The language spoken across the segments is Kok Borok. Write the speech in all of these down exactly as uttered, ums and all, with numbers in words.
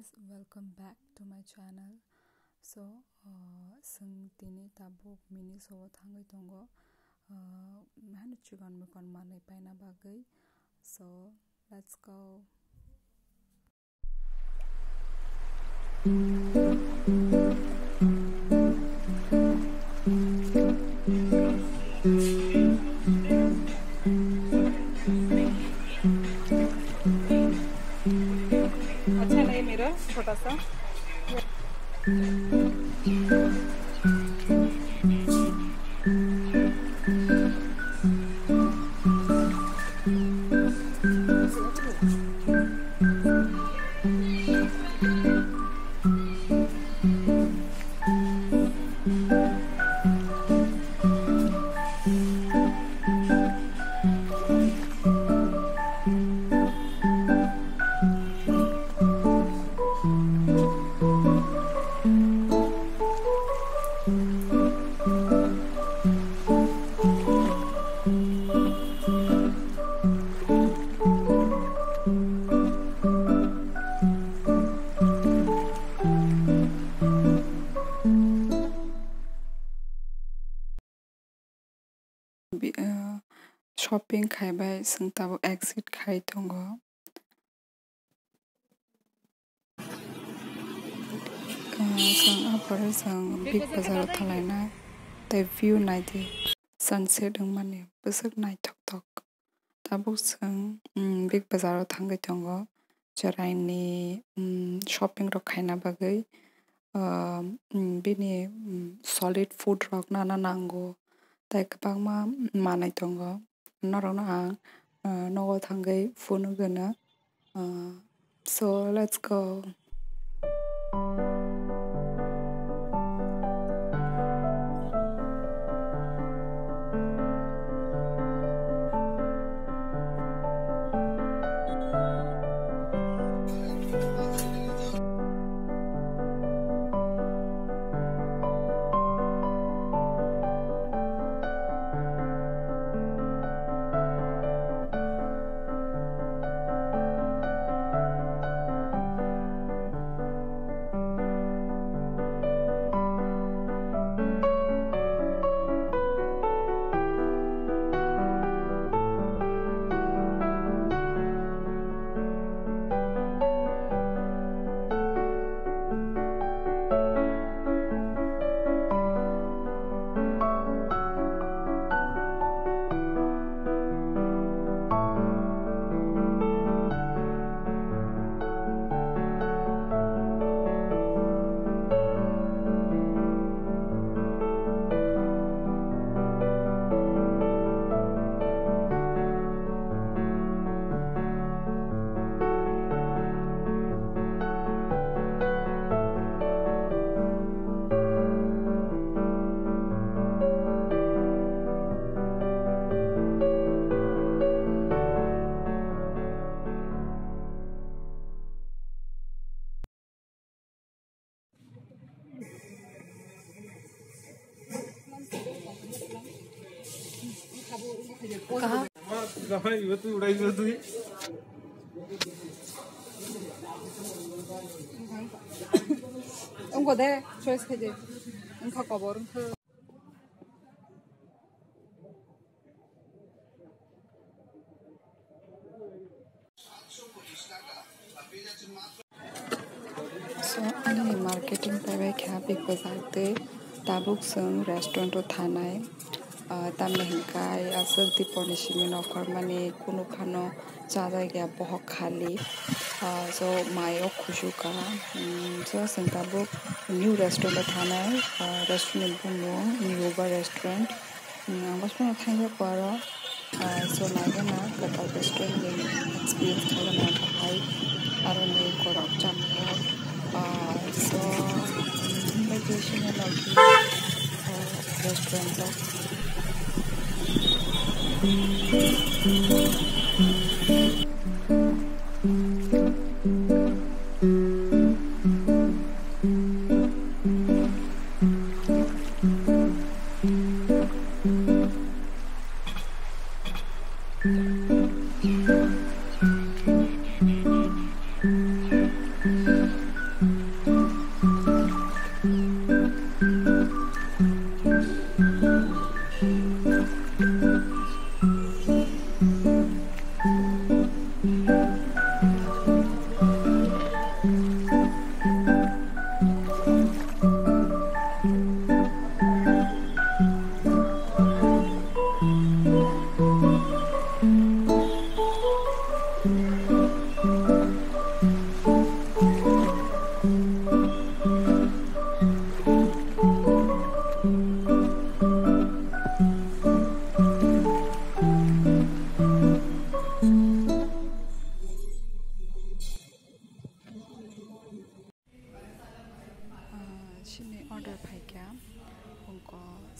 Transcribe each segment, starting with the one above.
Welcome back to my channel. So, uh, chwng tini tabuk Miniso o thangwi tongo, uh, haino chikon mikon manwi paina bagwi. So, let's go. अच्छा नहीं मेरा छोटा सा। Bi-, ah, shopping khai bai chwng tabuk exit khai tongo. Ah, chwng ah pore chwng Big Bazaar o thanglainai tei view naidi, sunset wngmani bwswk naithok thok. Tabuk chwng, mm, Big Bazaar o thangwi tongo, chwraini, mm, shopping rok khaina bagwi, ah, mm, bini, mm, solid food rok nana nango, tei kwbangma manwi tongo. Norokno ang, ah, nogo thangwi phunugwino. Uh, so let's go. Wngkha de, choice khaide. Wngkha kobor, wngkha. So, ani marketing paibai kha Big Bazaar tei tabuk chwng restaurant o thanai. Ah, tamni hwnkhe aswk dipor ni simi nokharmani kunu phano chajak ya bohok khali. Ah, so, mai o khusu kha. Hmm, so, chwng tabuk new restaurant o thanai. Ah, restaurant ni bumung Yuba Restaurant. Hmm, ang bosongno thangjak o aro, ah, so naigana kwtal restaurant ni experience khaigana bahai aroni borok chamani o, ah, so, hmm, himbai khe sini logi, ah, restaurant o.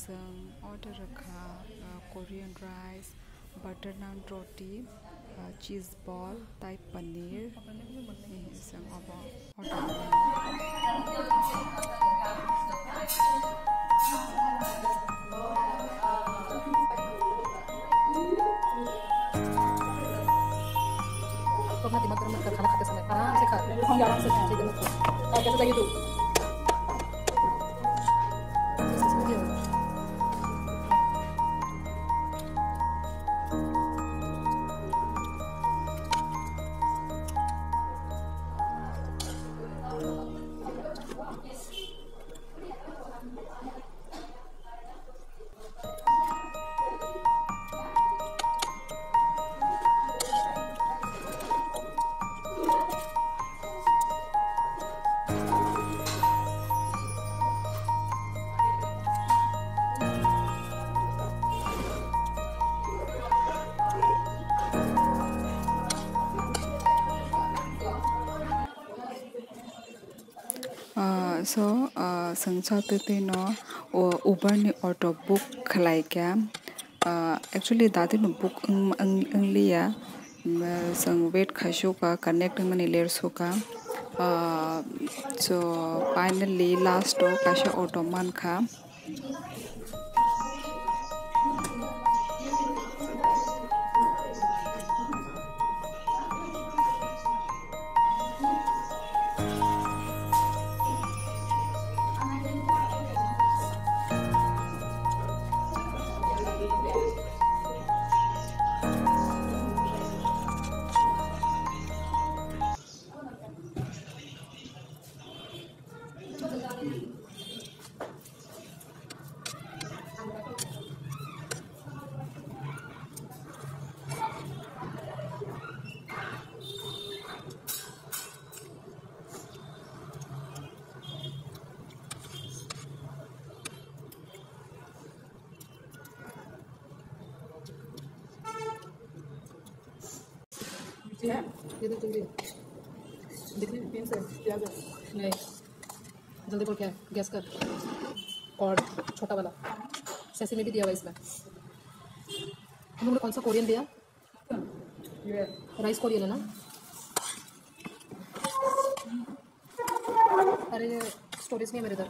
Chwng order rwkha, uh, Korean rice, butter naan roti, uh, cheese ball, tai paneer. Chwng obo order rwkha. तो अपना दिमाग गरम मत कर, खाना खाते समय आराम से खा, ढंग से आराम से खा, ठीक है? और कैसे चाहिए तू? Ah, so, ah, chwng sa twi twi no, o, Uber ni auto book khlai kha. Ah, actually, dati no book wng, wng, wng liya. Mm, chwng wait khai su kha, connect wng mani ler su kha. Ah, so, finally, last o kaisa auto man kha. ये दे जल्दी। दिख रही है? पिन से, प्याज है। नहीं। जल्दी बोल क्या है? गैस कर। और छोटा वाला। सेसमी भी दिया हुआ इसमें। हम लोग ने कौन सा कोरियन दिया? ये। राइस कोरियन है ना? अरे, स्टोरेज नहीं है मेरे इधर।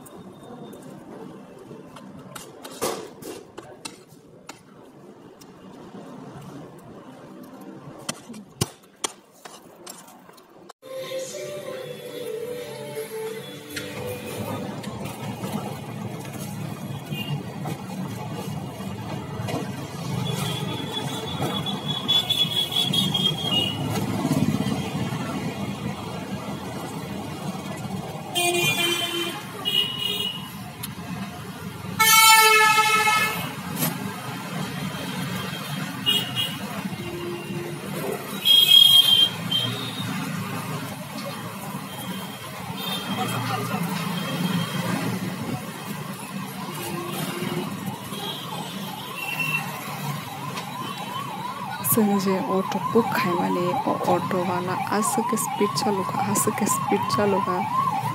Chwng je auto book khaimani, o auto wala aswk khe speed chalokha, aswk khe speed chalokha,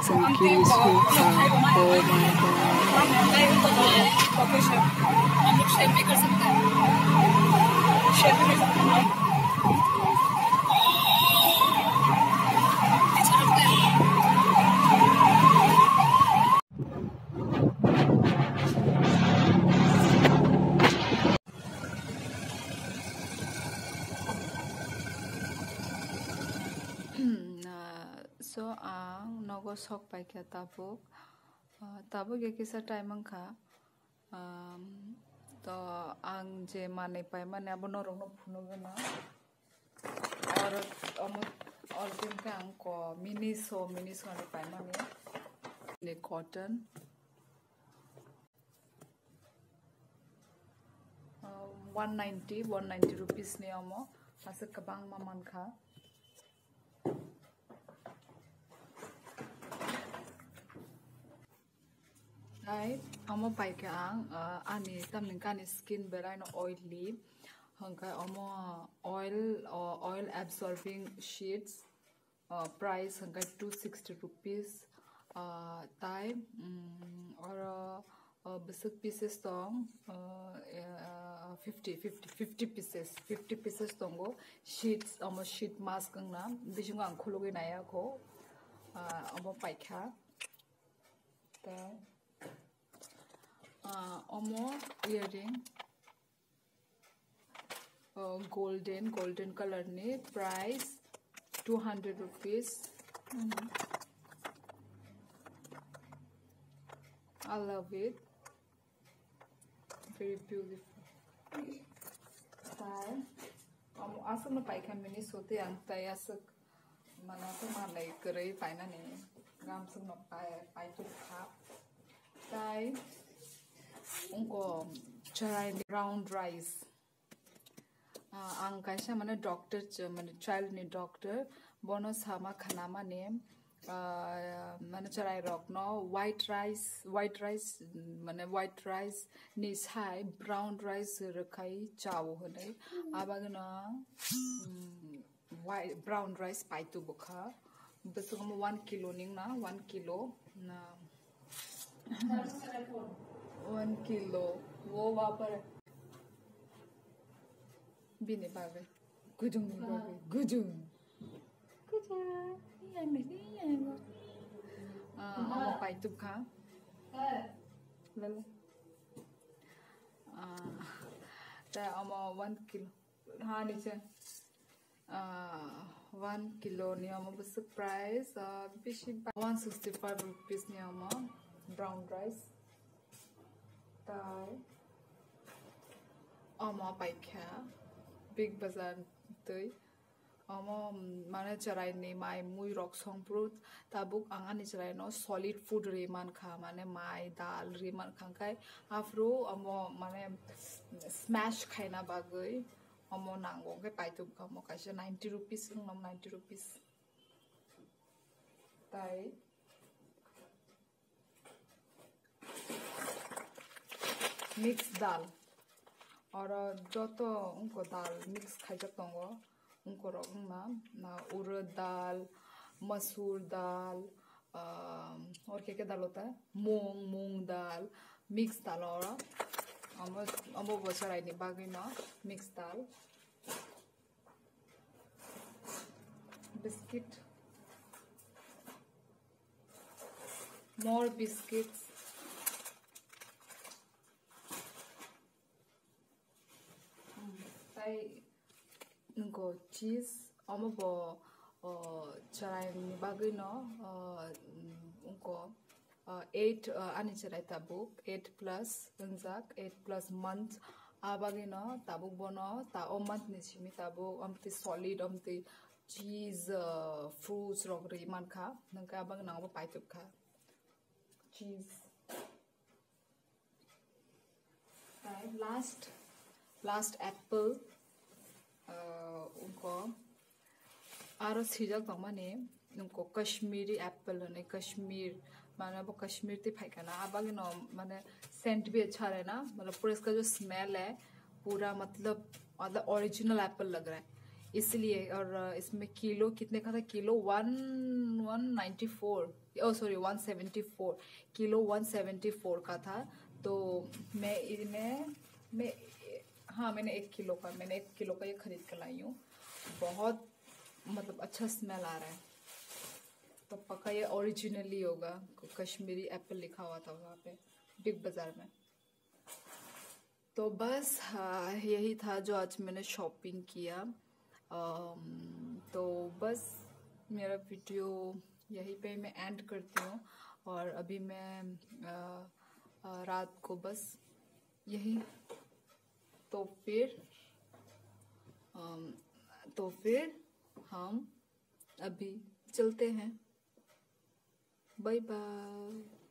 chwng kiri sukha. Oh my God. So, ang nogo sok paikha tabuk. Ah, tabuk ya kisa time wngkha. Um, to ang je manwi paimani abo norokno phunugwino. Or omo or din khe ang ko Miniso, Miniso ni paimani. Ni cotton. Um, one ninety, one ninety rupees ni omo. Aswk kwbangma mankha. Tei omo pai khe ang, ah, ani tamni kani skin belai no oily, hwnkhe omo oil, o, oil absorbing sheets, ah, price hwnkhe two sixty rupees, ah, tai, mm, oro uh, bwswk pieces tong, uh, uh, fifty, fifty, fifty pieces, fifty pieces tongo. Sheets, omo sheet mask wngna, bisingo ang khulugwi naiyakho, uh, omo paikha. Tei, uh, omo earring, uh, golden, golden color ni, price two hundred rupees. Mhm. I love it. Very beautiful. Tai, um, aswkno paikha mini sotwi ang tai aswk. Mane to manlai kwrwi painani gamswkno pai, paitubkha. Tai wngkha chwrai brown rice. Ah, ang kaisa mane doctor ch-, mane child ni doctor, bono sama khanamani, ah, mane chwrai rokno white rice, white rice, mane white rice ni sai brown rice rwkhai chao hwnwi. Abagino, mm, white, brown rice paitubukha. Bwswk omo one kilo ning na, one kilo na, one kilo. Wo wapar. Bini bagwi. Gujung ni bagwi. Gujung. Gujung. Iya, ini, iya, ini. Ah, omo paitubkha. Lele. Ah, ta omo one kilo. Ha, niche. Ah, one kilo ni omo bwswk price, ah, bisi ba-, one sixty five rupees ni omo brown rice. Tai omo paikha Big Bazaar twi. Omo, mm, mane chwrai ni mai mui rok songpru tabuk ang ani chwrai no solid food ri mankha, mane mai dal ri mankha, hwnkhe aphuru omo mane smash khaina bagwi omo nango, hwnkhe paitubkha omo kaisa ninety rupees wngno, ninety rupees. Tai mix dal. Oro joto wngkha dal mix khaijak tongo. Wngkha rok wngma, na urud dal, masur dal, um, or khe khe dal ota, mung, mung dal, mix dal oro. Omo, omo bo chwraini bagwi no mix dal. Biscuit. More biscuits. Tai nungko cheese, omo bo, o, chwraini bagwi no, o, nungko, o, eight, o, ani chwrai tabuk, eight plus wngjak, eight plus months. A bagwi no tabuk bono, ta o month ni simi tabuk, omtwi solid, omtwi cheese, o, fruits rok ri mankha, nungkha a bagwi no obo paitubkha. Cheese. Tai last, last apple, uh, wngkha aro swijak tongmani, wngkha Kashmiri apple hwnwi, Kashmir, mane bo Kashmir twi phaikha na, abagino mane scent bhi acha hai na, matlab pura iska jo smell hai, pura matlab, matlab original apple lag raha hai, isliye, aur, uh, isme kilo kitne ka tha, kilo one, one ninety four. Oh, sorry, one seventy four, kilo one seventy four का था। तो मैं इन्हें, मैं, हाँ, मैंने एक किलो का, मैंने एक किलो का ये खरीद कर लाई हूँ। बहुत, मतलब, अच्छा स्मेल आ रहा है। तो पक्का ये ओरिजिनली होगा, कश्मीरी एप्पल लिखा हुआ था वहाँ पे, बिग बाज़ार में। तो बस, हाँ, यही था जो आज मैंने शॉपिंग किया। अम, तो बस मेरा वीडियो यहीं पे मैं एंड करती हूँ। और अभी मैं, अ, अ, रात को बस यही, तो फिर, अम, तो फिर हम अभी चलते हैं। Bye bye.